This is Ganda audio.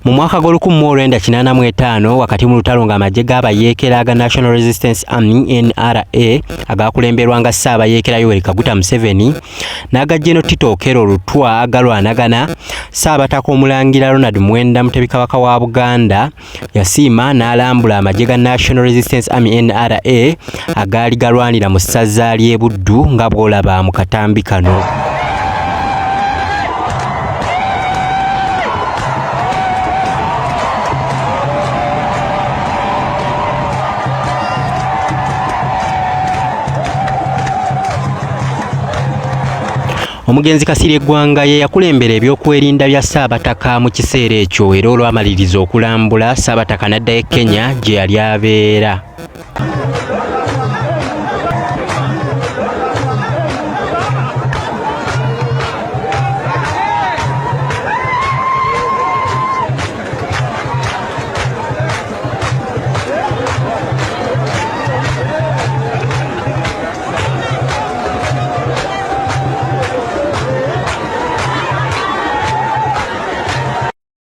Mu mwaka gw'olukumi mu olwenda kinaana mu etaano, wakati mu lutalo ng'amagye g'abayeekera aga National Resistance Army NRA agakulemberwanga Ssaabayeekera Yoweri Kaguta Museveni n'aga General Tito Okello Lutwa galwanagana, Ssaabataka Omulangira Ronald Muwenda Mutebi Kabaka wa Buganda yasiima n'alambula amagye ga National Resistance Army NRA agaali galwanira mu ssaza ly'e Buddu nga bw'olaba mu katambi kano. Omugenzi Kasirye Ggwanga ye yakulembera ebyokwerinda bya Ssaabataka mu kiseera ekyo era olwamaliriza okulambula Ssaabataka n'addayo e Kenya gye yali abeera.